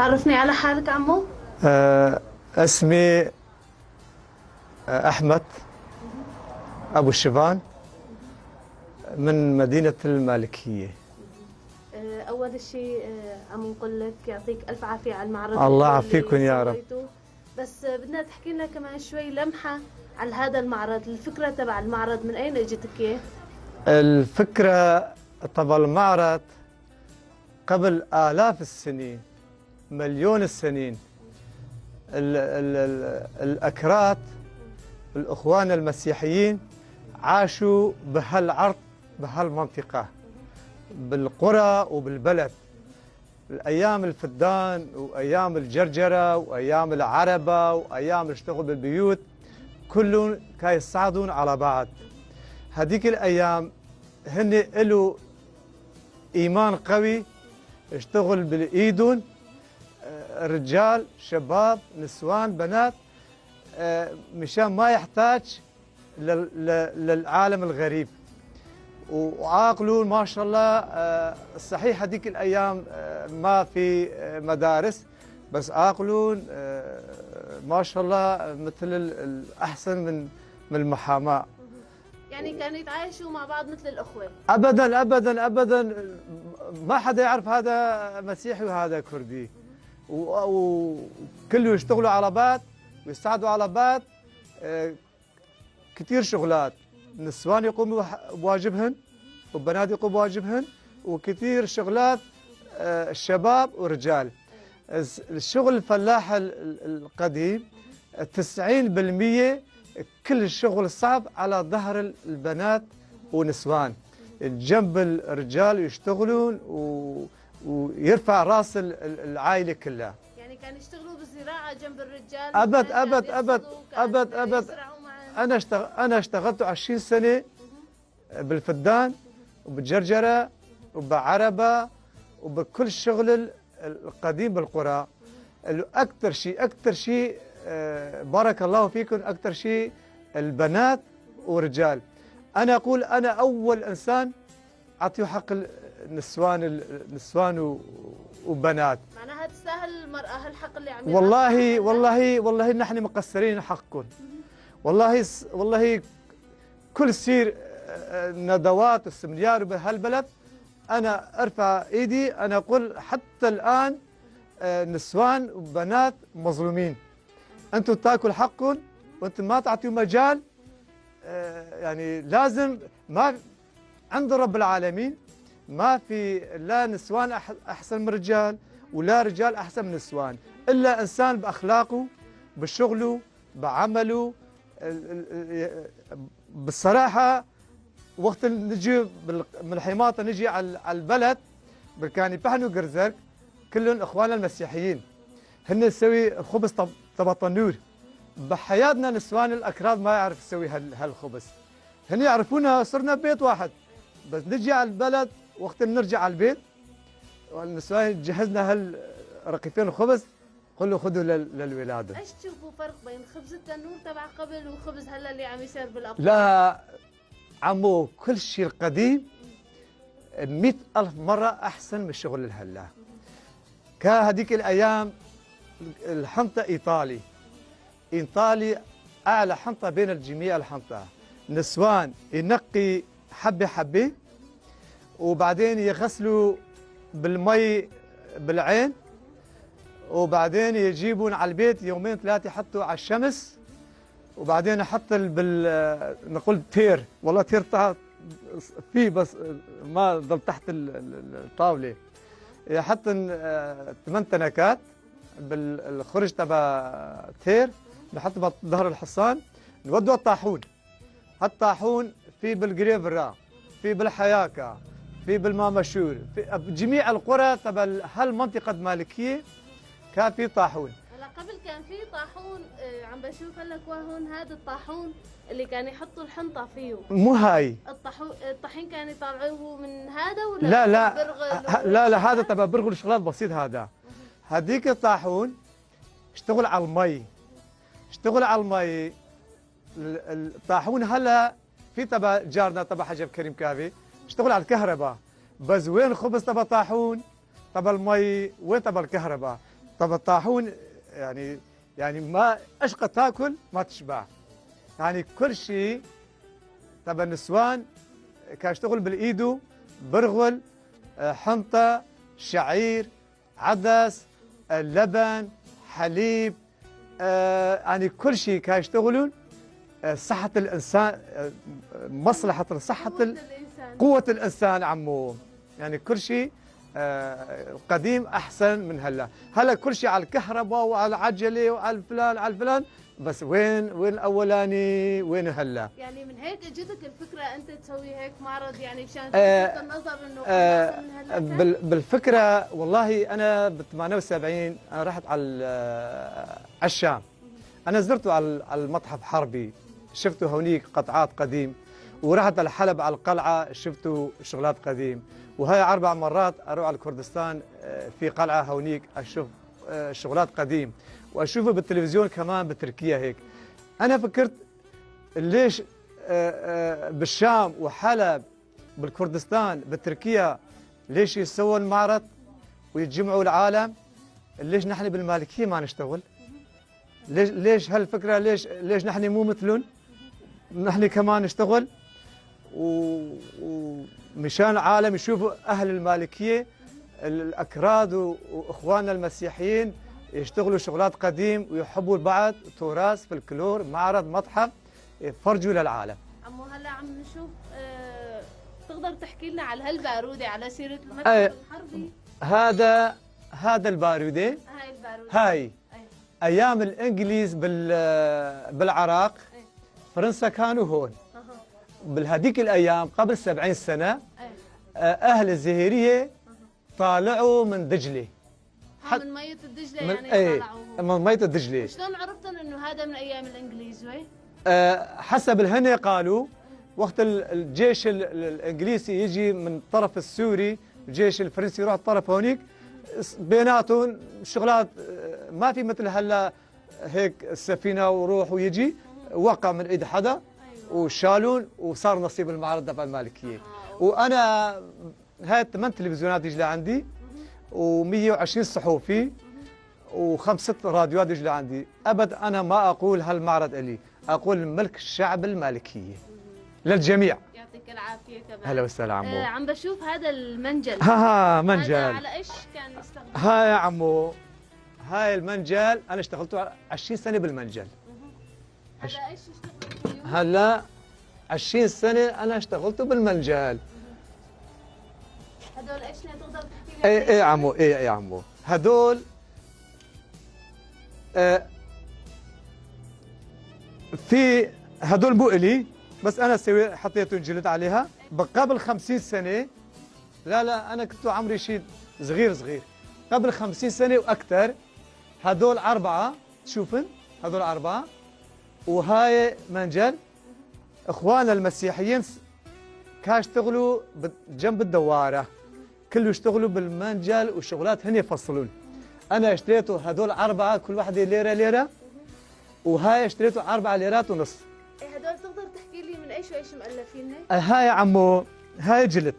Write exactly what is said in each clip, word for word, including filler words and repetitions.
عرفني على حالك عمو. آه، اسمي، آه، أحمد أبو الشبان من مدينة المالكية. آه، أول شي، آه، عم نقول لك يعطيك ألف عافية على المعرض الله الحلو اللي يعافيكم يا رب. سويتوه. بس، آه، بدنا تحكي لنا كمان شوي لمحة على هذا المعرض، الفكرة تبع المعرض من أين إجتك إياه؟ الفكرة تبع المعرض قبل آلاف السنين، مليون السنين، ال-، ال-، ال-، الأكراد، الأخوان المسيحيين عاشوا بهالعرض، بهالمنطقة، بالقرى وبالبلد. الأيام الفدان وأيام الجرجرة وأيام العربة وأيام الاشتغل بالبيوت، كلهم كاي يساعدون على بعض. هذيك الأيام هن إلو إيمان قوي، اشتغل بالإيدون، آه، رجال، شباب، نسوان، بنات، آه، مشان ما يحتاج لل-، ل-، للعالم الغريب. وعاقلون ما شاء الله، آه، صحيح هذيك الأيام، آه، ما في، آه، مدارس، بس عاقلون، آه، ما شاء الله مثل ال-، الأحسن من، من المحاماة. يعني كانوا يتعايشوا مع بعض مثل الأخوة؟ أبدًا، أبدًا، أبدًا. ما حدا يعرف هذا مسيحي وهذا كردي. و-، وكله يشتغلوا على بعض ويساعدوا على بعض. آه، كتير شغلات. نسوان يقوموا بح-، بواجبهن، وبنات يقوموا بواجبهن، وكتير شغلات، آه، الشباب ورجال. الس-، الشغل الفلاح ال-، ال-، القديم، تسعين بالمية كل الشغل صعب على ظهر ال-، البنات ونسوان. جنب الرجال يشتغلون و-، ويرفع راس ال-، ال-، العائلة كلها. يعني كانوا يشتغلوا بالزراعة جنب الرجال؟ أبد، هل كانوا أبد، أبد، يغسلوا؟ كان أبد، أبد. يزرعوا معا؟ أنا اشتغ-، أنا اشتغلت عشرين سنة بالفدان وبالجرجرة وبعربة وبكل شغل ال-، القديم بالقرى. الأكتر شي، أكتر شي، آه، بارك الله فيكم، أكتر شي البنات ورجال. أنا أقول أنا أول إنسان أعطيه حق النسوان، النسوان و-، وبنات. معناها تستاهل المرأة هالحق اللي عم يلعبها والله، هلأ؟ والله، والله نحن مقصرين حقكم. والله س-، والله كل سير، آه، ندوات وسمنيار بهالبلد، أنا أرفع إيدي، أنا أقول حتى الآن، آه، نسوان وبنات مظلومين. أنتوا تاكل حقكم وأنتوا ما تعطيوا مجال. آه، يعني لازم، ما عند رب العالمين ما في لا نسوان أح-، أحسن من رجال، ولا رجال أحسن من نسوان، إلا إنسان بأخلاقه، بشغله، بعمله. ال-، ال-، ال-، بالصراحة، وقت نجي بال-، من الحيماطة نجي على ال-، على البلد، بركان يبحن وقرزق، كلهم إخواننا المسيحيين. هن نسوي الخبز طب-، طبق تنور. بحياتنا نسوان الأكراد ما يعرف يسوي هال-، هالخبز. هن يعرفونا، صرنا ببيت واحد. بس نجي على البلد، وقت نرجع على البيت، والنسوان جهزنا هال رغيفين خبز، قلوا خذوا لل-، للولادة. ايش تشوفوا فرق بين خبز التنور تبع قبل وخبز هلا اللي عم يصير بالأقطار؟ لا، عمو، كل شي القديم مية ألف مرة أحسن من شغل الهلا. كان هذيك الأيام الحنطة إيطالي، إيطالي أعلى حنطة بين الجميع الحنطة. نسوان ينقي حبة حبة، وبعدين يغسلوا بالمي بالعين، وبعدين يجيبون على البيت يومين ثلاثة يحطوا على الشمس، وبعدين يحط ال-، بال-، نقول تير، والله تير طا-، في بس ما ضل تحت ال-، ال-، ال-، الطاولة. يحط ن-، آه، ثمان تنكات بالخرج تبع تير، نحط بط-، ظهر الحصان، نودوا الطاحون. هالطاحون في بالقريبرة، في بالحياكة، في بالمامشور، في جميع القرى تبع ال-، هالمنطقة المالكية كان في طاحون. هلا قبل كان في طاحون، آه، عم بشوف هلا كوا هون هذا الطاحون اللي كان يحطوا الحنطة فيه. مو هاي. الطحو-، الطحين كانوا يطلعوه من هذا ولا لا، لا. برغل ه-، لا، لا، هذا تبع برغل شغلات بسيط هذا. هذيك الطاحون اشتغل على المي. اشتغل على المي. ال-، الطاحون هلا في تبع جارنا، تبع حجب كريم كافي، اشتغل على الكهرباء. بس وين خبز تبع طاحون؟ تبع المي، وين تبع الكهرباء؟ طب الطاحون، يعني، يعني ما اشقى تاكل ما تشبع. يعني كل شيء تبع النسوان كان يشتغل بالايدو، برغل، آه، حنطة، شعير، عدس، آه، لبن، حليب، آه، يعني كل شيء كان يشتغلون، آه، صحة الإنسان، آه، مصلحة صحة قوة ال-، الإنسان. قوة الإنسان عمو. يعني كل شيء، آه، القديم أحسن من هلا. هلا كل شيء على الكهرباء وعلى العجلة وعلى الفلان، على الفلان. بس وين، وين الأولاني؟ وين هلا؟ يعني من هيك اجتك الفكرة أنت تسوي هيك معرض، يعني مشان آه، تلفت النظر إنه آه، أحسن من هلا كان؟ بال-، بالفكرة والله أنا بال ثمانية وسبعين أنا رحت على ال-، آه، على الشام. أنا زرته على ال-، على المتحف حربي، شفته هونيك قطعات قديم، ورحت على حلب على القلعة شفته شغلات قديم، وهاي أربع مرات أروح على الكردستان، آه، في قلعة هونيك أشوف، آه، شغلات قديم، وأشوفه بالتلفزيون كمان بتركيا هيك. أنا فكرت ليش، آه، آه، بالشام وحلب بالكردستان، بتركيا، ليش يسوون معرض ويتجمعوا العالم؟ ليش نحن بالمالكية ما نشتغل؟ ليش، ليش هالفكرة؟ ليش، ليش نحن مو مثلهم؟ نحن كمان نشتغل و-، ومشان العالم يشوفوا أهل المالكية، ال-، الأكراد و-، وإخواننا المسيحيين يشتغلوا شغلات قديم ويحبوا بعض، تراث، فلكلور، معرض، متحف، يفرجوا للعالم. عمو، هلا عم نشوف، آه، تقدر تحكي لنا على هالبارودة، على سيرة المتحف أي، الحربي؟ هذا، هذا البارودة. هاي البارودة. هاي. أي. أيام الإنجليز بال-، بالعراق، أي. فرنسا كانوا هون. أها. بالهديك الأيام قبل سبعين سنة، أي. آه، أهل الزهيرية أها. طالعوا من دجلة. ها، حت-، من مية الدجلة من، يعني ايه، طلعوه. من مية الدجلة. شلون عرفتن انه هذا من ايام الانجليز وي؟ آه، حسب الهنة قالوا، وقت ال-، الجيش ال-، ال-، الانجليزي يجي من الطرف السوري، الجيش الفرنسي يروح الطرف هونيك، س-، بيناتهم شغلات، آه، ما في مثل هلا هيك السفينة وروح ويجي، وقع من ايد حدا، وشالون وصار نصيب المعرض دفع المالكية. آه، أوكي. وانا هاي ثمان تلفزيونات يجي لعندي، و120 صحوفي، وخمسة راديوات يجي لعندي. أبد أنا ما أقول هالمعرض إلي، أقول ملك الشعب المالكية للجميع. يعطيك العافية كمان. أهلا وسهلا عمو. آه، عم بشوف هذا المنجل. ها، ها، هذا منجل. على إيش كان يستخدم؟ ها يا عمو، هاي المنجل أنا اشتغلت 20 سنة بالمنجل. هذا ايش يشتغلوا فيه؟ هلا 20 سنة أنا اشتغلت بالمنجل. هذول ايش، تقدر تحكي لي اي، اي عمو، اي، اي عمو. هذول، آه، في، هذول مو إلي، بس أنا سوي، حطيتهم جلد عليها. قبل 50 سنة، لا، لا، أنا كنت عمري شي صغير، صغير. قبل 50 سنة وأكثر، هذول أربعة، تشوفن؟ هذول أربعة. وهاي منجل. اخواننا المسيحيين س-، كان يشتغلوا ب-، جنب الدوارة، كله يشتغلوا بالمنجل وشغلات هن يفصلون. انا اشتريته هذول اربعة، كل واحدة ليرة ليرة، وهاي اشتريته أربعة ليرات ونص. إيه، هذول تقدر تحكي لي من ايش وايش مؤلفين؟ آه، هاي عمو، هاي جلد،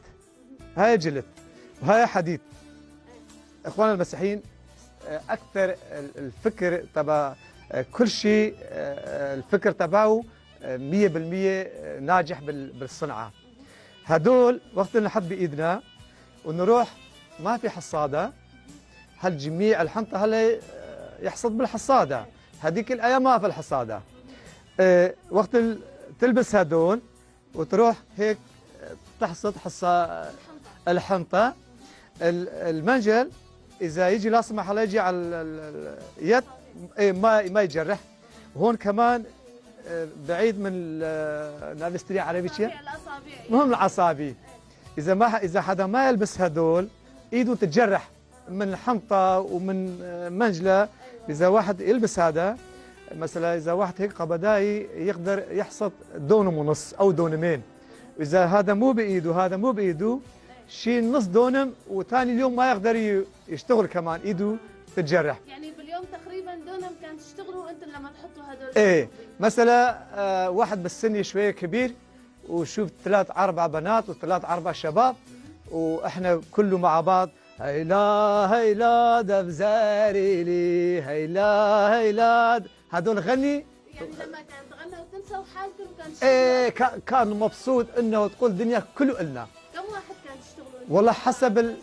هاي جلد، وهاي حديد. اخواننا المسيحيين، آه، اكثر ال-، الفكر تبع، آه، كل شيء، آه، الفكر تبعه، آه، مية بالمية ناجح بال-، بالصنعة. هدول وقت نحط بإيدنا ونروح، ما في حصادة، هل جميع الحنطة هل، آه، يحصد بالحصادة؟ هذيك الأيام ما في الحصادة. آه، وقت ال-، تلبس هدول، وتروح هيك تحصد حصى الحنطة. ال-، المنجل إذا يجي لا سمح الله يجي على ال-، ال-، ال-، اليد، إيه، ما، ما يجرح. وهون كمان، آه، بعيد من ال-، نادي استري عربي شيء. الأصابع، الأصابع. مهم الأصابع. إذا ما ح-، إذا حدا ما يلبس هدول، إيده تتجرح. من حنطة ومن، آه، منجلة. إذا واحد يلبس هذا، مثلًا إذا واحد هيك قبداي يقدر يحصد دونم ونص أو دونمين. إذا هذا مو بإيده، هذا مو بإيده، شيل نص دونم وثاني اليوم ما يقدر ي-، يشتغل كمان، إيده تتجرح. يعني باليوم تقريبًا دونم كان تشتغلوا أنتم لما تحطوا هذول إيه، الحبوب؟ مثلًا، آه، واحد بالسن شوية كبير، وشوف ثلاث أربع بنات وثلاث أربع شباب، وإحنا كله مع بعض هيلا، هيلا، دف زاري لي، هيلا، هيلا، د-، هدول غني. يعني لما كان تغنى وتنسى وحالكم كان شو ايه، الوضع؟ كا-، كان مبسوط انه تقول الدنيا كله النا. كم واحد كان تشتغلون؟ والله حسب ال-،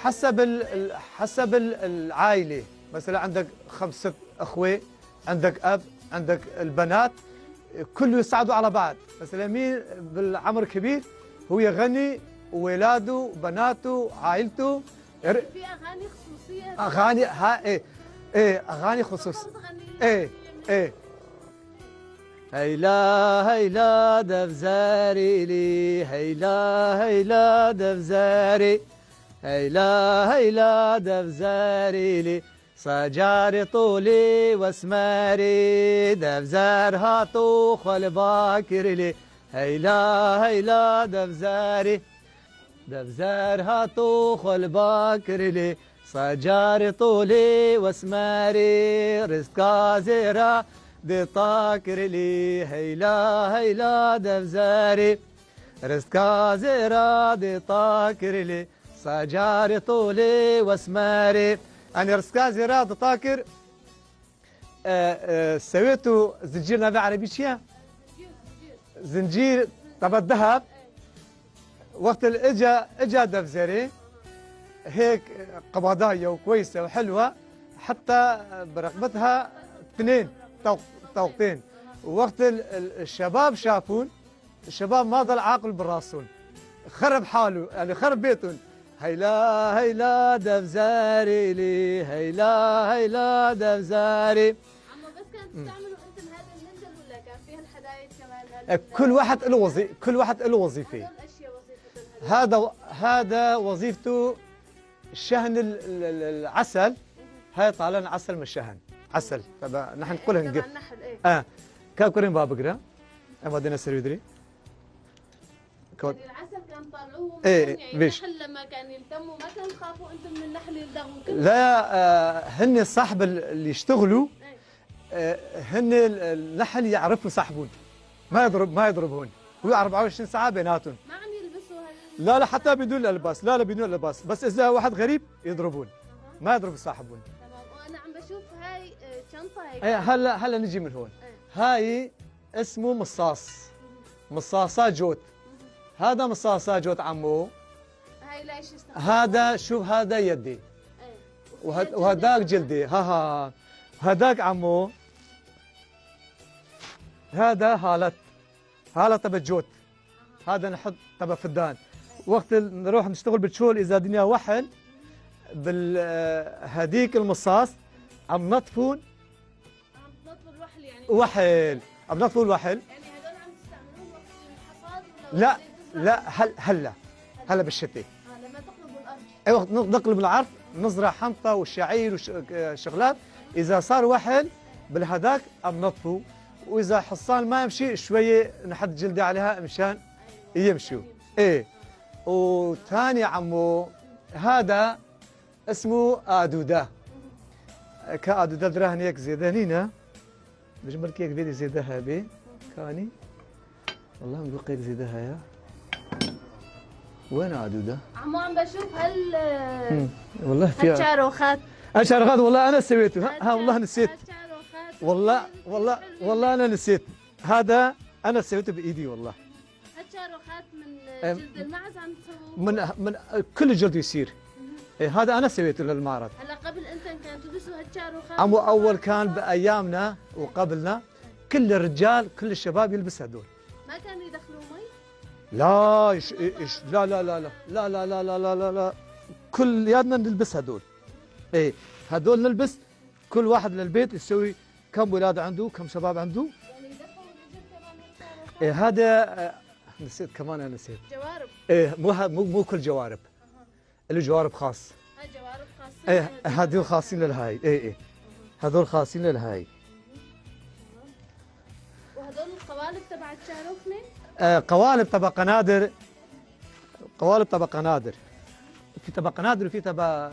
حسب ال-، ال-، حسب ال-، العائلة. مثلًا عندك خمسة أخوة، عندك أب، عندك البنات، كله يساعدوا على بعض. مثلًا مين بالعمر كبير، هو يغني، وولاده، بناته، عائلته. يعني ر-، في أغاني خصوصية؟ أغاني، ها، إيه، إيه، أغاني خصوص-، تفضل تغني لنا إيه، شوية من إيه. هيلا، هيلا، دف زاري لي، هيلا، هيلا، دف زاري، هيلا، هيلا، دف زاري لي، صجاري طولي واسمري، دف زار هاتو خل باكر لي، هيلا، هيلا، دف زاري. دف زار هاتو خل باكر لي، صجاري طولي واسمري، رزقا زيرا دي طاكر لي، هيلا، هيلا، دف زاري، رزقا زيرا دي طاكر لي، صجاري طولي واسمري. أنا رزقا زيرا دي طاكر، آه، آه، سويتو زنجير نابع عربي شيا؟ زنجير تبع الذهب. وقت ال-، اجا، اجا دف زري هيك قبضاية وكويسة وحلوة، حتى برقبتها اثنين طوق-، طوقتين. وقت ال-، ال-، الشباب شافون، الشباب ما ظل عاقل براسون، خرب حاله، يعني خرب بيتون. هيلا، هيلا، دف زاري لي، هيلا، هيلا، دف زاري. عمو، بس كان تستعملوا انتم هذا الهندل ولا كان في هالحدايد كمان؟ هذا أه، كل واحد له وظي-، كل واحد له وظيفة. هذا، هذا وظيفته شهن ال-، ال-، ال-، العسل. هاي طالعنا عسل من الشهن. عسل. طبعا نحن نقولها تبع نقف. النحل، إيه. آه. كاكورين بابقرا. أما دينا سريدري. كوت. يعني العسل كان طالعوه من إيه، هون، يعني بيش. النحل لما كان يلتموا ما كان يخافوا انتم من النحل يلدغوا كله؟ لا، آه، هن صاحب ال-، اللي يشتغلوا، إيه. آه، هن ال-، النحل يعرفوا صاحبون. ما يضرب، ما يضربون. هو أربعة وعشرين ساعة بيناتهم. ما عم يلبسوا هال- لا، لا، حتى بدون الباس. لا، لا، بدون الباس. بس إذا واحد غريب يضربون. أها. ما يضرب صاحبون. تمام. وأنا عم بشوف هاي، آه، شنطة هيك. إيه، هلا، هلا نجي من هون. إيه. هاي اسمه مصاص. مصاصة جوت. هذا مصاصة جوت عمو. هاي ليش يستخدمون؟ هذا، شوف، هذا يدي. إيه. وهد-، يد وهداك جلدي. جلدي. ها، ها. هداك عمو. هذا هالت. هالت تبع جوت. هذا نحط تبع فدان. وقت ال-، نروح نشتغل بالشول، إذا دنيا وحل، بال-، آه، هديك المصاص عم نطفون. عم تنطوا الوحل يعني؟ وحل. عم نطفوا الوحل. يعني هذول عم تستعملوهم وقت الحصاد ولا لا، وقت الزرع؟ لا، هل-، هلا. هلا بالشتي. آه، لما تقلبوا الأرض. اي وقت نق-، نقلب العرض، نزرع حنطة وشعير وش-، آه، شغلات. إذا صار وحل بالهداك، عم نطفوا. وإذا حصان ما يمشي، شوية نحط جلدة عليها مشان يمشوا. إيه. وتاني عمو، هذا اسمه آدودة. كآدودة دراهن هيك زيادة هنينا. بجمل كيك بيدي زيادة هابي. كاني. والله مبقى هيك زيادة هيا. وين آدودة؟ عمو، عم بشوف هال مم. والله في هالشاروخات. الشاروخات والله أنا سويته. ها، ها، والله نسيت. هالشاروخات. والله، والله، والله أنا نسيت. هذا أنا سويته بإيدي والله. هالشاروخات من أم، جلد المعز عم تسووه؟ من، من كل جلد يصير. إيه، هذا أنا سويته للمعرض. هلا قبل أنت كان تلبسوا هالشاروخات؟ عمو، أول كان بأيامنا وقبلنا كل الرجال، كل الشباب يلبس هدول. ما كانوا يدخلوا مي؟ لا، إيش، إيش، لا، لا، لا، لا. كلياتنا نلبس هدول. إيه، هدول نلبس، كل واحد للبيت يسوي كم ولاد عنده، كم شباب عنده. يعني يدخلوا الرجل كمان هالشاروخات؟ إيه، هذا، آه، نسيت كمان، أنا نسيت. جوارب. إيه، مو ه-، مو، مو كل جوارب. أها. له جوارب خاص. هاي جوارب خاصين إيه، لهدول. هدول خاصين للهاي. إيه، إيه. أها. هدول خاصين للهاي. أها. وهدول القوالب تبع الشاروخ مين؟ آه، قوالب تبع قنادر. قوالب تبع قنادر. في تبع قنادر وفي تبع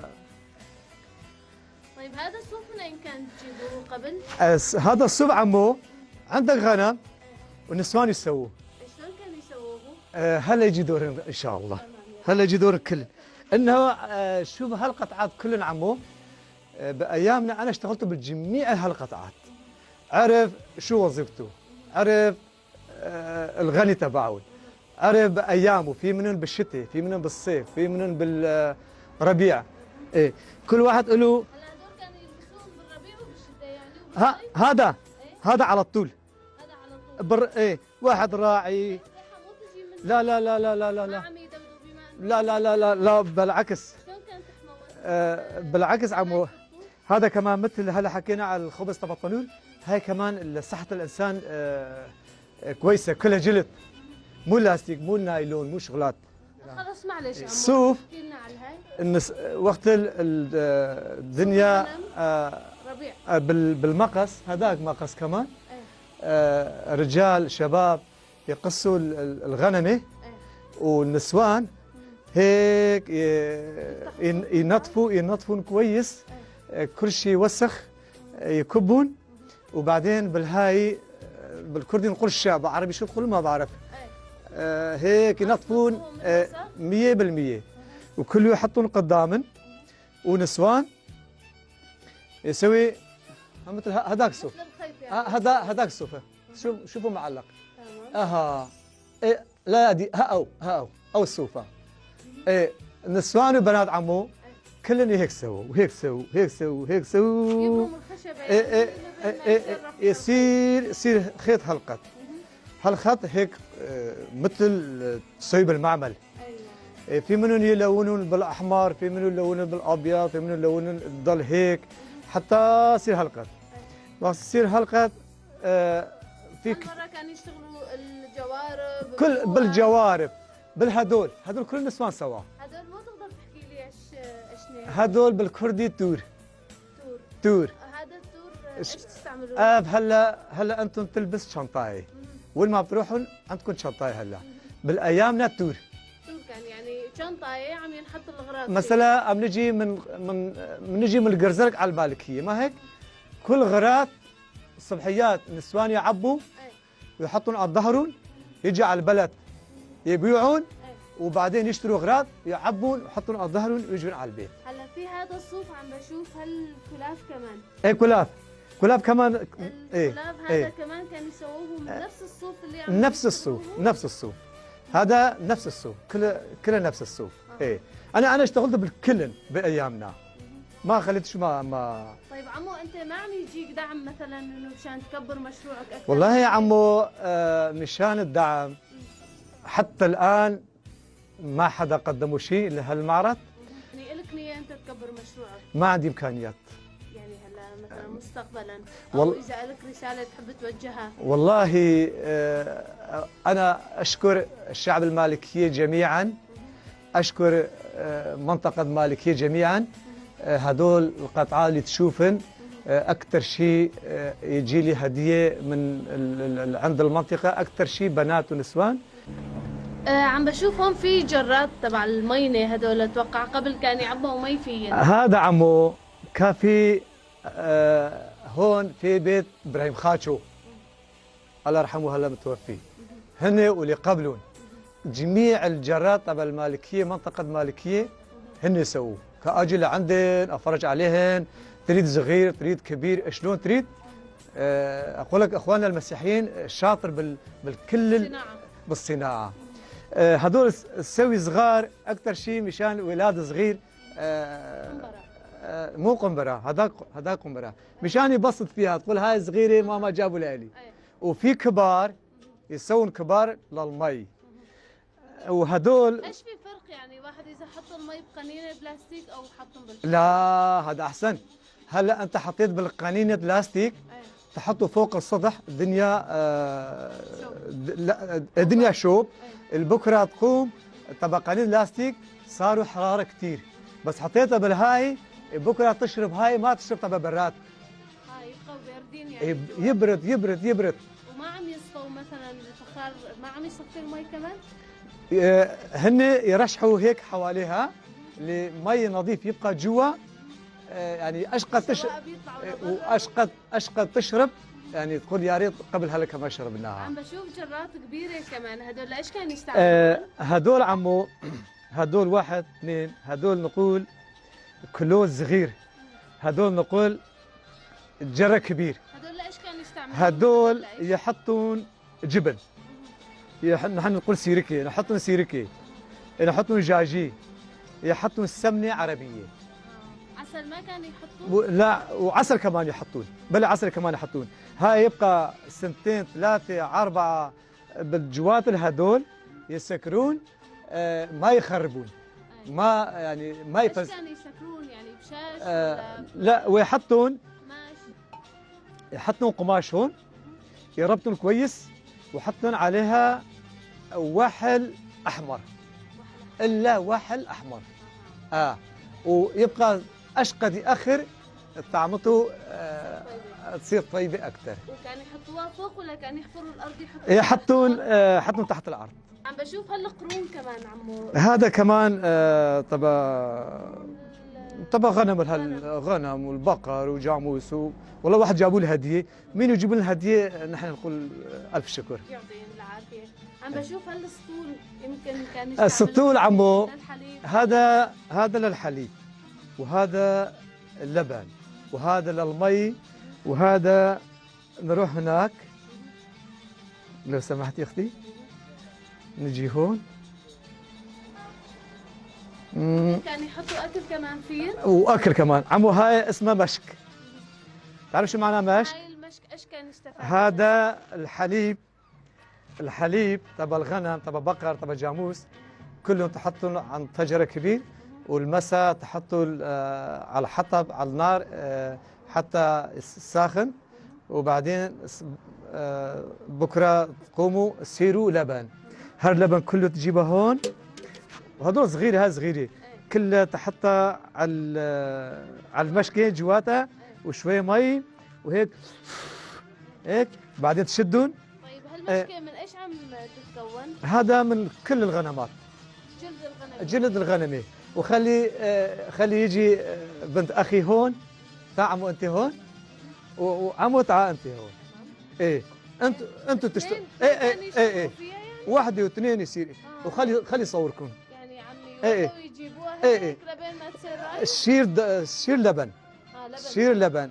طيب، هذا الصوف من أين كان تجيبوه قبل؟ أس-، هذا الصوف عمو، عندك غنم ونسوان يسووه. شلون كانوا يسووه؟ آه، هلا يجي دورهم إن شاء الله. تمام، يلا. هلا يجي دور الكل. انه، آه، شوف هالقطعات كلن عمو، آه، بايامنا انا اشتغلت بالجميع هالقطعات. عرف شو وظيفته، عرف، آه، الغني تبعه، عرف بايامه، في منن بالشتاء، في منن بالصيف، في منن بالربيع. ايه، كل واحد له. هلا هذول كانوا يلبسوهم بالربيع وبالشتاء يعني، ها، وبالصيف؟ هذا، ايه. هذا على طول. هذا على طول. بر-، ايه، واحد راعي. الريحة مو تجي منه؟ لا، لا، لا، لا، لا، لا، ما لا. عم يدودوا بما إنه لا، لا، لا، لا، لا، بالعكس. شلون كانت تحمى وسط آه، ال-، بالعكس عمو. الطول؟ هذا كمان مثل هلا حكينا على الخبز تبطلون، هاي كمان ال-، صحة الإنسان، آه، كويسة، كلها جلد. مو لاستيك، مو نايلون، مو شغلات. خلص، معليش عمو، الصوف. احكي لنا على هاي. النس-، وقت ال-، ال-، آه، الدنيا، صوف الغنم. آه، ربيع. آه، بال-، بالمقص، هذاك مقص كمان. ايه. آه، رجال، شباب، يقصوا ال-، ال-، الغنمة، ايه. والنسوان هيك ي-، يفتحوا ين-، الصوف. ينظفوا، ينظفون كويس. ايه. آه، كل شي وسخ، آه، يكبون. وبعدين بالهاي، آه، بالكردي نقول الشابة، عربي شو تقول ما بعرف. ايه. آه، هيك ينظفون، ينظفوهم من آه، الوسخ؟ مية بالمية. وكل يحطون قدامن ونسوان يسوي، ها، مثل ه-، هداك الصوف. مثل الخيط يعني. آه، هدا-، هداك الصوفة. شوف، شوفوا معلق. تمام. اها. إيه، لا، دي، ها او، ها او، او الصوفة. إيه، نسوان وبنات عمو، كلن هيك سووا، وهيك سووا، وهيك سووا، وهيك سووا. يبرم الخشب إيه، إيه، يعني، إيه، إيه، إيه، يصير، يصير خيط هالقد. هالخط هيك، آه، مثل، آه، تصيب المعمل. أيوة. إيه، في منهم يلونون بالأحمر، في منهم يلونون بالأبيض، في منهم يلونون تضل هيك، حتى يصير هالقد. أيوة. وقت يصير هالقد، آه، في ك-، هالمرة كانوا يشتغلوا الجوارب، كل الكوع. بالجوارب، بالهدول، هدول كل نسوان سوا. هدول ما تقدر تحكي لي ايش، ايش نوع؟ هدول بالكردي تور. تور. تور. هذا التور، إيش، ايش تستعملوه؟ آه، هلا، هلا انتم تلبس شنطاي. مهم. وين ما بتروحون عندكم شنطاي هلا. مهم. بالايامنا تور. تور كان يعني شنطاي عم ينحط الاغراض فيه. مثلا عم نجي من، من، من نجي من القرزرق على المالكيه، ما هيك؟ كل غراض الصبحيات نسوان يعبوا، إيه. ويحطون على ظهرهم، يجي على البلد يبيعون، إيه. وبعدين يشتروا اغراض يعبون ويحطون على ظهرهم ويجون على البيت. هلا في هذا الصوف عم بشوف هالكلاف كمان. ايه، كلاف، كلاف كمان. ايه، الكلاف هذا ايه. كمان كانوا يسووه من آه. نفس الصوف اللي عم نفس الصوف، يشتغلوه؟ نفس الصوف. هذا نفس الصوف، كله، كله نفس الصوف. آه. ايه. انا، انا اشتغلت بالكلن بايامنا. ما خليتش، ما، ما طيب عمو، انت ما عم يجيك دعم مثلًا انه مشان تكبر مشروعك اكثر والله يا من هيك؟ عمو، آه، مشان الدعم حتى الان ما حدا قدموا شيء لهالمعرض. يعني الك نية انت تكبر مشروعك؟ ما عندي امكانيات. يعني هلا مثلًا مستقبلًا، وال- او اذا الك رسالة تحب توجهها؟ والله، آه، انا اشكر الشعب المالكية جميعًا. أشكر، آه، منطقة مالكية جميعًا. آه، هدول القطعة اللي تشوفن، آه، أكتر شي، آه، يجي لي هدية من ال-، ال-، ال-، عند المنطقة، أكتر شي بنات ونسوان. آه، عم بشوف هون في جرات تبع المينة، هدول أتوقع قبل كان يعبوا مي فيهن. هذا عمو كان في، آه، هون في بيت إبراهيم خاتشو. الله يرحمه هلا متوفي، هن واللي قبلهم، جميع الجرات تبع المالكية، منطقة المالكية، هن يسووه. كأجي لعندهن، أفرج عليهن، تريد صغير، تريد كبير، شلون تريد. آه، أقول لك إخواننا المسيحيين شاطر بال-، بالكل ال-، بالصناعة. آه، هدول س-، تسوي صغار أكتر شي مشان ولاد صغير. آه، آه، مو قنبرة، هذاك، هذاك قنبرة. مشان يبسط فيها، تقول: "هاي صغيرة، ماما جابوا لها لي". وفي كبار يسوون كبار للمي. وهدول ايش في فرق يعني واحد اذا حط المي بقنينه بلاستيك او حطهم بالفرن؟ لا، هذا احسن. هلا انت حطيت بالقنينه بلاستيك، تحطه فوق السطح، الدنيا، آه، د-، لا، الدنيا شوب. البكره تقوم، طبقين اللاستيك صاروا حراره كتير، بس حطيته بالهاي، بكره تشرب هاي، ما تشرب طبق براد. اه، يبقوا باردين يعني. يب-، يبرد، يبرد، يبرد. وما عم يصفوا مثلًا الفخار، ما عم يصفي المي كمان؟ آه، هن يرشحوا هيك حواليها لمي نظيف يبقى جوا. آه، يعني اشقى تش-، الشواء بيطلع آه، واشقى، اشقى تشرب، يعني تقول: "يا ريت قبل هلك ما شربناها". عم بشوف جرات كبيرة كمان، هدول لإيش كانوا يستعملوها؟ آه، هدول عمو هدول واحد، اثنين، هدول نقول كلوز صغير، هدول نقول جرة كبير. هدول ليش كانوا يستعملون؟ هدول ليش؟ يحطون جبن. يح-، نحن نقول سيركي، نحطون سيركي، نحطون جاجي، يحطون سمنة عربية. آه. عسل ما كانوا يحطون؟ و-، لا، وعسل كمان يحطون، بلا عسل كمان يحطون. هاي يبقى سنتين، ثلاثة، أربعة، بالجوات الهدول يسكرون، آه، ما يخربون. أي. ما، يعني، ما ايش يفز- كانوا يسكرون؟ يعني بشاش آه، ولا لا، ويحطون ماش؟ يحطون قماش هون، يربطون كويس، ويحطون عليها وحل احمر. وحل أحمر. الا وحل احمر. آه. ويبقى اشقد اخر، طعمته، آه، تصير طيبة. تصير طيبة اكثر. وكان يحطوها فوق ولا كان يحفروا الارض يحطوها تحت يحطون، الأرض؟ آه، يحطون تحت الارض. عم بشوف هالقرون كمان، عمو. هذا كمان، آه، تبع، ال-، تبع غنم، الهل-، غنم. غنم والبقر وجاموس و-، والله واحد جابوا له هدية. مين يجيب لنا هدية؟ نحن نقول ألف شكر. يعطيهم العافية. عم بشوف هالسطول، يمكن كان يستعمل السطول، عمو، للحليب. هذا، هذا للحليب، وهذا اللبن، وهذا للمي، وهذا نروح هناك. لو سمحتي اختي، نجي هون. مم. كان يحطوا اكل كمان فيه؟ واكل كمان. عمو، هاي اسمها مشك. تعرف شو معناه مشك؟ هاي المشك ايش كان يستفاد؟ هذا الحليب، الحليب تبع الغنم، تبع بقر، تبع جاموس، كلهم تحطهم عند طجرة كبير، والمسا تحطوا ال-، آه، على حطب، على النار، آه، حتى يس-، ساخن. وبعدين س-، آه، بكرة تقوموا تسيروا لبن. هاللبن كله تجيبه هون، وهدول صغيرة، هاي صغيرة، كلها تحطها على ال-، على المشكي جواتا، وشوية مي، وهيك، هيك، بعدين تشدون. طيب، هالمشكي من ايش عم تتكون؟ هذا من كل الغنمات. جلد الغنم. جلد الغنمي. وخلي، آه، خلي يجي، آه، بنت اخي هون، تعا عمو انت هون، و-، وعمو تعا انت هون. ايه، انت، انتوا تشت-، اثنين، ايه، ايه، اثنين ايه، ايه. يشتغلوا فيها يعني؟ واحدة واثنين يصير. آه. وخلي، خلي يصوركم. يعني عم ايه، ايه. يوضعوا ويجيبوها ايه، ايه. هيك لبين ما تصير رايح؟ الشير د-، الشير لبن. آه، لبن. شير لبن.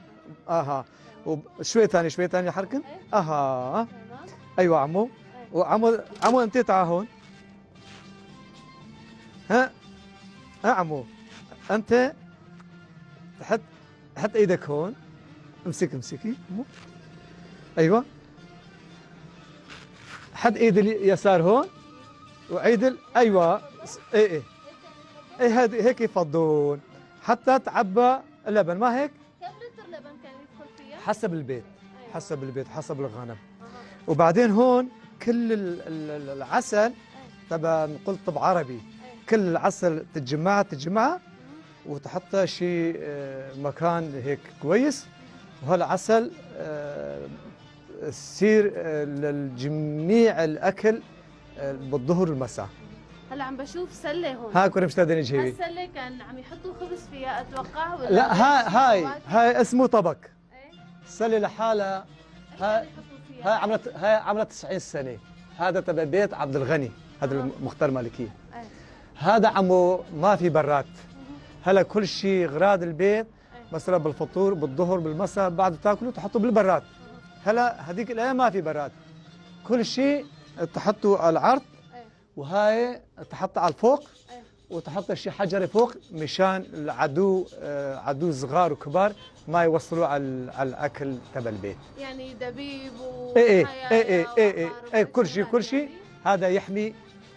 اها. وشوي ثاني، شوي ثاني حركن. ايه. اها. تمام. ايوه عمو. ايه. وعمو، عمو انت تعا هون. ها، ها عمو، انت تحط، حط ايدك هون، امسك، امسكي عمو. ايوه، حط ايد اليسار هون، وعيد ال-، ايوه، س-، اي، اي، اي، هذه هيك يفضون حتى تعبى اللبن، ما هيك؟ كم لتر لبن كان يدخل فيها؟ حسب البيت. أيوة. حسب البيت، حسب الغنم. أها. وبعدين هون كل ال-، ال-، ال-، العسل، أي. تبع نقول طب عربي، أي. كل العسل تجمعه، تجمعه، مم. وتحطه شي، آه، مكان هيك كويس، وهالعسل، آه، تصير، آه، للجميع الأكل، آه، بالظهر والمساء. هلا عم بشوف سلة هون. هاي كنا مشتاقين نجيبي. هالسلة كان عم يحطوا خبز فيها، أتوقع، ولا لا، هاي، هاي، فواكه؟ هاي اسمه طبق. إيه؟ سلة لحالها. إيش هاي، كان يحطوا فيها؟ هاي عملت، هاي عملت تسعين سنة. هذا تبع بيت عبد الغني، هذا آه. المختار مالكية. إيه. هذا عمو ما في براد. مهم. هلا كل شي غراض البيت، إيه. مثلًا بالفطور، بالظهر، بالمساء، بعد تاكلوا تحطوا بالبراد. مهم. هلا هذيك الأيام ما في براد. كل شي تحطوا على العرض. إيه. وهاي تحط على الفوق، إيه. وتحط شي حجر فوق مشان العدو، آه، عدو صغار وكبار ما يوصلوا على ال-، على الأكل تبع البيت. يعني دبيب و إيه، إيه، حياة إيه، إيه، إيه، إيه، وعقارب إيه، كل شي، وأشياء كل شي، يعني. هذا يحمي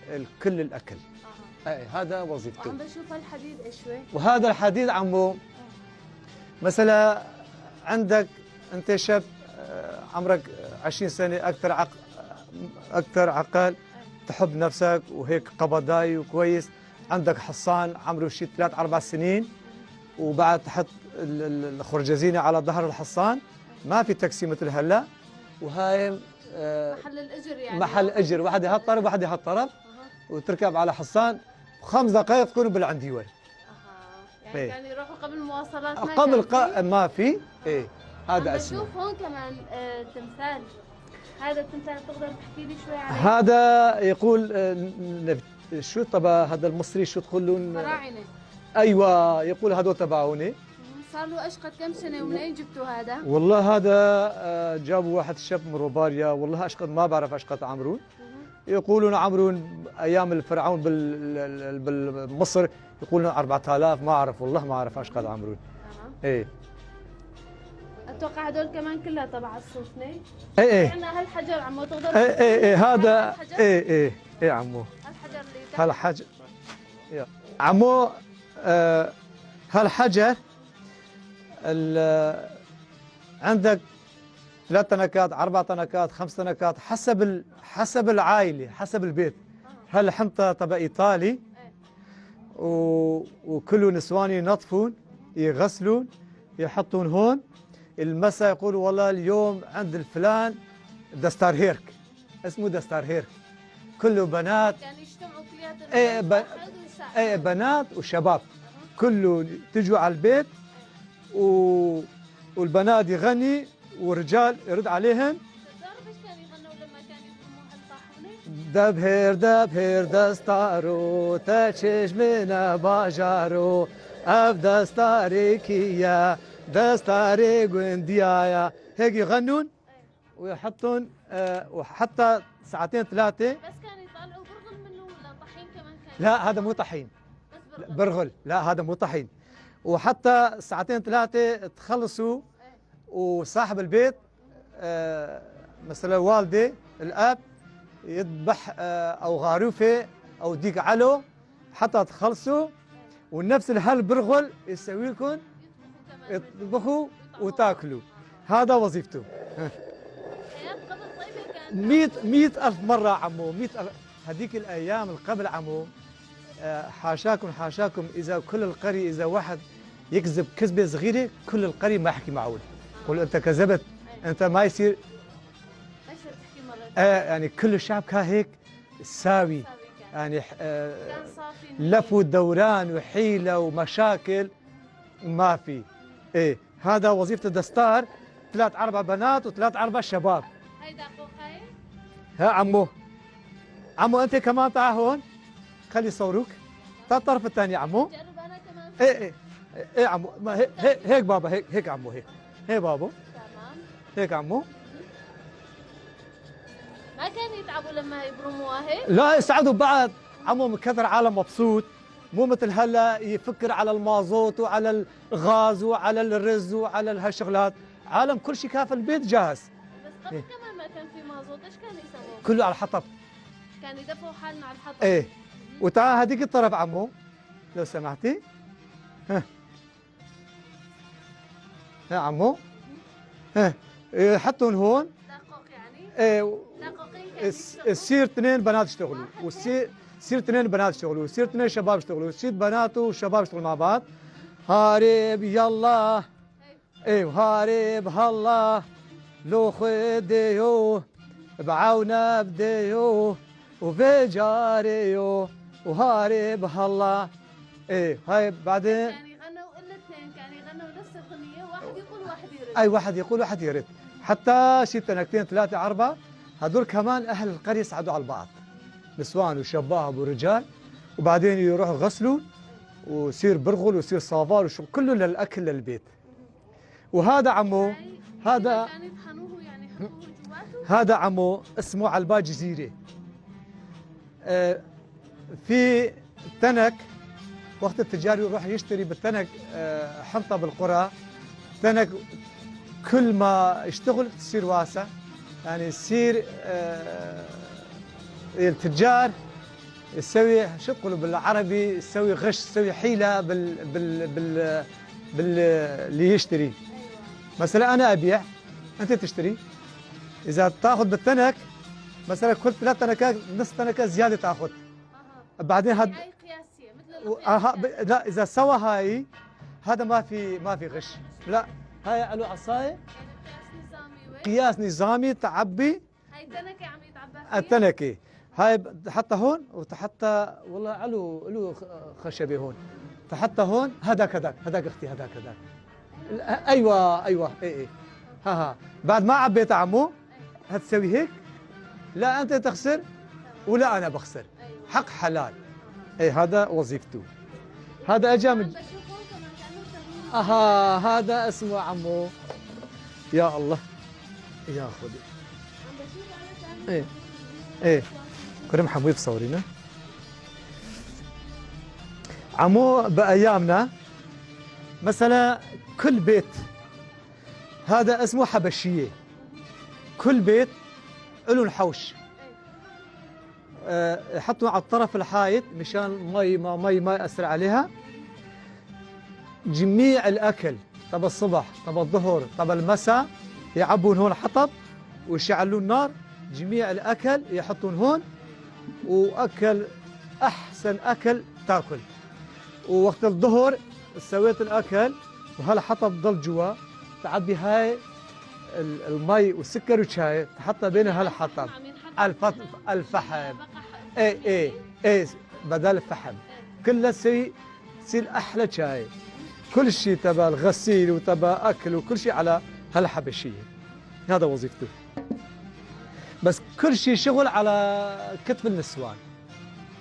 ال-، كل الأكل. أها. إيه، هذا وظيفته. وعم بشوف هالحديد إيش هو؟ وهذا الحديد عمو، آه. مثلًا عندك أنت شاب، آه، عمرك عشرين سنة، أكثر عق-، أكثر عقل، تحب نفسك وهيك قبضاي وكويس، عندك حصان عمره شي ثلاث أربع سنين، وبعد تحط ال-، ال-، الخرجزينة على ظهر الحصان، ما في تقسيمة الهلا، وهاي، آه، محل الأجر يعني، محل أجر، واحد هالطرف، واحد هالطرف، أها. وتركب على حصان، بخمس دقايق تكون بالعنديور. أها. يعني إيه. كانوا يروحوا قبل مواصلات، ما قبل كان ق-، في؟ ما في. إيه. هذا عم أسمه. بشوف هون كمان، آه، تمثال. هذا التمثال، بتقدر تحكي لي شوي عليه؟ هذا يقول، آه، نبت-، شو تبع هذا المصري، شو تقولون؟ فراعنة. أيوة، يقول هذا تبعوني. مم. صار له أشقد كم سنة ومنين جبتوا هذا؟ والله هذا، آه، جابوا واحد شاب من روباريا، والله أشقد ما بعرف أشقد عمرو. مم. يقولون عمرو أيام الفرعون بال-، ال-، ال-، بالمصر، يقولون أربعة آلاف، ما أعرف، والله ما أعرف أشقد عمرو. تمام. إيه. أتوقع هدول كمان كلها تبع الصوفنة. إيه، إيه. عندنا هالحجر، عمو، تقدر إيه، إيه، إيه، هذا، هالحجر؟ إيه، إيه، إيه، عمو. هالحجر اللي تحت. هالحجر. يا. عمو، آه، هالحجر، ال-، عندك ثلاث تنكات، أربع تنكات، خمس تنكات، حسب ال-، حسب العائلة، حسب البيت. آه. هالحنطة تبع إيطالي، إيه. و-، وكل نسوان ينظفون، يغسلون، يحطون هون. المسا يقول: "والله اليوم عند الفلان دستار هيرك"، اسمه دستار هيرك. كله بنات. كانوا يجتمعوا كلياتهم ايه، ب-، بالبحر ويساعدوا. ايه، بنات وشباب. أها. كله تجوا على البيت و-، والبنات يغني والرجال يرد عليهم. تعرف ايش كانوا يغنوا لما كانوا يضموا هالطاحونة؟ دبهير، دبهير، دستارو، تشيش من باجارو، اف دستاري كيا، دستاري قنديايا. هيك يغنون ويحطون، آه، وحتى ساعتين ثلاثة. بس كانوا يطلعوا برغل منه ولا طحين كمان كان؟ لا، هذا مو طحين. بس لا، برغل. برغل. لا، هذا مو طحين. وحتى ساعتين ثلاثة تخلصوا، إيه. وصاحب البيت، آه، مثلًا والدي، الأب، يذبح، آه، أو غاروفة أو ديك علو حتى تخلصوا، ونفس الهل برغل يسوي لكم، يطبخوا وتاكلوا. هذا وظيفته. حياة قبل طيبة كانت. مية، مية ألف مرة عمو، مية ألف. هذيك الأيام القبل عمو، آه، حاشاكم، حاشاكم، إذا كل القرية، إذا واحد يكذب كذبة صغيرة، كل القرية ما يحكي معه. قول: "أنت كذبت، أنت ما يصير". ما يصير تحكي مرة. آه، يعني كل الشعب كان هيك ساوي. ساوي كان. يعني، آه، كان صافي النية. لف ودوران وحيلة ومشاكل ما في. إيه، هذا وظيفة الدستار، ثلاث أربع بنات وثلاث أربع شباب. هاي دقوق هاي؟ ها عمو. عمو، أنت كمان تعا هون. خلي يصوروك. تعا الطرف الثاني عمو. جرب أنا كمان. إيه، إيه. إيه عمو. ما هي-، هي-، هيك بابا، هيك، هيك عمو، هيك. هيك بابا. تمام. هيك عمو. ما كانوا يتعبوا لما يبرموها هيك؟ لا، يساعدوا بعض. عمو، من كثر عالم مبسوط، مو مثل هلا يفكر على المازوت وعلى الغاز وعلى الرز وعلى هالشغلات. عالم كل شي كان في البيت جاهز. بس قبل إيه. كمان ما كان في مازوت، ايش كانوا يسووا؟ كله على الحطب. كانوا يدفعوا حالهم على الحطب. ايه. وتعال هذيك الطرف عمو، لو سمحتي. ها. ها عمو. ها. إيه، حطهم هون. دقوق يعني؟ ايه. دقوقين كانوا الس-، يشتغلوا؟ السير اثنين بنات يشتغلوا، واحد والسير، سير اثنين بنات يشتغلوا، وسير اثنين شباب يشتغلوا، وسير بنات وشباب يشتغلوا مع بعض. هارب يلا. ايه، وهارب هالله، لو خديو، بعونه بديو، وفجاريو، وهارب هالله. ايه، هاي بعدين. كان يغنوا الا اثنين، كان يغنوا نفس الاغنيه، واحد يقول واحد يرد. اي، واحد يقول واحد يرد. حتى شي تنكتين ثلاثه اربعه، هذول كمان اهل القريه ساعدوا على بعض، نسوان وشباب ورجال، وبعدين يروحوا غسلوا، ويصير برغل ويصير صافار وشو كله للاكل للبيت. وهذا عمو، هاي هذا كانوا يطحنوه، يعني يحطوه جواته؟ هذا عمو اسمه علبة جزيرة. آه، في تنك، وقت التجار يروح يشتري بالتنك، آه، حنطة بالقرى، تنك كل ما يشتغل تصير واسع، يعني يصير، آه، التجار يسوي، شو تقولوا بالعربي، يسوي غش، يسوي حيلة بال-، بال-، بال-، بال-، اللي يشتري. مثلًا أنا أبيع، أنت تشتري. إذا تاخذ بالتنك، مثلًا كل ثلاث تنكات، نص تنكة زيادة تاخذ. بعدين هاد هاي قياسية، مثل و-، المقياس أها، ب-، يعني. لا، إذا سوى هاي، هذا ما في، ما في غش. لا، هاي علو عصاية. يعني قياس نظامي وين؟ قياس نظامي، تعبي. هاي التنكة عم يتعبى فيها؟ التنكة. هاي ب-، تحطها هون وتحطها، والله علو، علو خ-، خشبة هون. تحطها هون، هذاك، هذاك، هذاك أختي، هذاك، هذاك. ال-، أيوة، أيوة، إيه، إيه. ها، ها. بعد ما عبيتها عمو، هتسوي هيك؟ لا أنت تخسر ولا أنا بخسر. حق حلال. اي، هذا وظيفته. هذا اجا من، اها، هذا اسمه عمو. يا الله، يا خدي. ايه، ايه. كرم حموي بصورنا. عمو بايامنا، مثلا، كل بيت، هذا اسمه حبشيه، كل بيت الون حوش. آه، يحطون على الطرف الحايط مشان مي، ما مي ما يأثر عليها. جميع الأكل، طب الصبح، طب الظهر، طب المساء، يعبون هون حطب ويشعلون نار. جميع الأكل يحطون هون، وأكل، أحسن أكل تاكل. ووقت الظهر سويت الأكل، وهالحطب ضل جوا، تعبي هاي ال-، المي وسكر وشاي، تحطه بين هالحطب. على الفط-، الفحم. اي، اي، اي، بدال الفحم. كله سي-، يصير احلى شاي. كل شي تبع الغسيل وتبع اكل وكل شي على هالحبشية. هذا وظيفتي. بس كل شي شغل على كتف النسوان.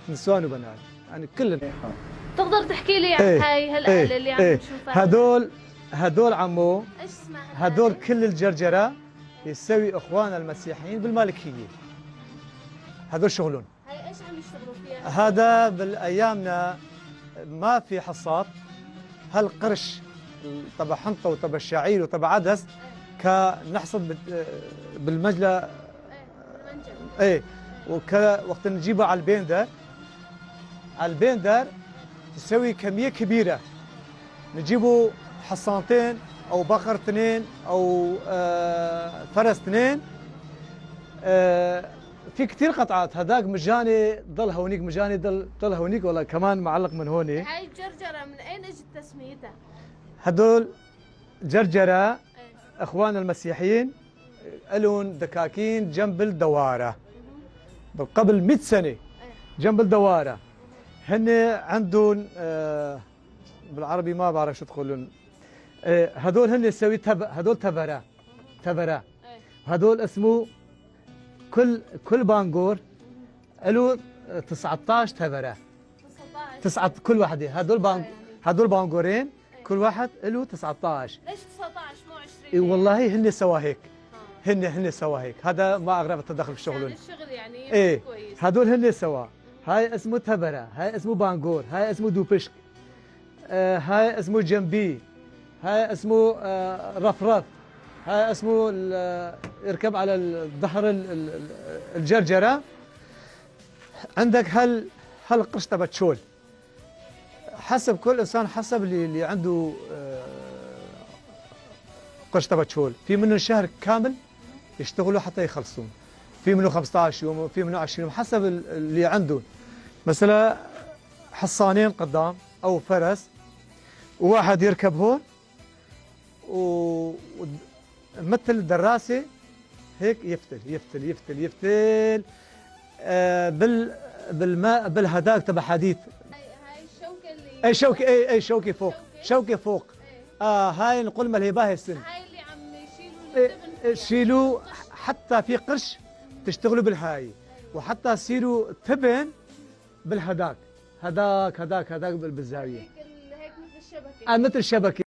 نسوان وبنات. يعني كل، تقدر تحكي لي عن ايه، هاي هالآلة ايه، اللي عم ايه. نشوفها؟ هدول، هدول عمو، ايش اسمها هدول هاي؟ كل الجرجرة يسوي اخواننا المسيحيين بالمالكية. هدول شغلهم. هاي ايش عم يشتغلوا فيها؟ هذا بالايامنا ما في حصاد، هالقرش تبع حنطة وتبع الشعير وتبع عدس، كان نحصد بال-، بالمجلى. ايه، بالمنجل. ايه، وكذا وقت نجيبه على البيندر، على البيندر تسوي كمية كبيرة، نجيبوا حصانتين او بقر اثنين او، آه، فرس اثنين. آه، في كتير قطعات، هذاك مجاني ضل هونيك، مجاني ضل، ضل هونيك، والله كمان معلق من هوني. هاي الجرجرة من اين اجت تسميتها؟ هدول جرجرة، ايه. اخواننا المسيحيين الون دكاكين جنب الدوارة، قبل مية سنة، ايه. جنب الدوارة. هن عندهم، آه، بالعربي ما بعرف شو تقولون. آه، هدول هن يسوي تب-، هدول تبرة، تبرة. ايه. هدول اسمه كل، كل بانجور له تسعتاش تبرة. تسعتاش. تسعة، كل واحدة. هدول بان-، آه، يعني. هدول بانجورين، ايه. كل واحد له تسعتاش. ليش تسعتاش مو عشرين؟ اي والله هن سوا هيك. آه. هن، هن سوا هيك. هذا ما اغرب التدخل في شغلهم. عشان الشغل يعني يمشي ايه. كويس. هدول هن سوا. هاي اسمه تبرة، هاي اسمه بانجور، هاي اسمه دوبشك. آه، هاي اسمه جنبي، هاي اسمه، آه، رفرف، هاي اسمه ال-، آه، يركب على الظهر ال-، ال-، ال-، الجرجرة. عندك هل، هل قشطة بتشول، حسب كل إنسان، حسب اللي، اللي عنده، آه، قشطة بتشول. في منه شهر كامل يشتغلوا حتى يخلصون، في منه خمستاش يوم، في منه عشرين يوم، حسب ال-، اللي عنده. مثلا حصانين قدام أو فرس، وواحد يركب هون و، و، مثل الدراسة هيك يفتل، يفتل، يفتل، يفتل. آه، بال، بالماء، بالهداك تبع حديد. هاي، هاي الشوكة اللي اي شوكة، اي، اي شوكة فوق، شوكة؟ شوكة فوق. اي. آه، هاي نقول ملهي باهي السن. هاي اللي عم يشيلوا اي، التبن فيها. شيلوا، حتى في قرش تشتغلوا بالهاي، وحتى يصيروا تبن بالهداك، هداك، هداك، هداك بال-، بالزاوية. هيك ال-، هيك مثل الشبكة. آه، مثل الشبكة.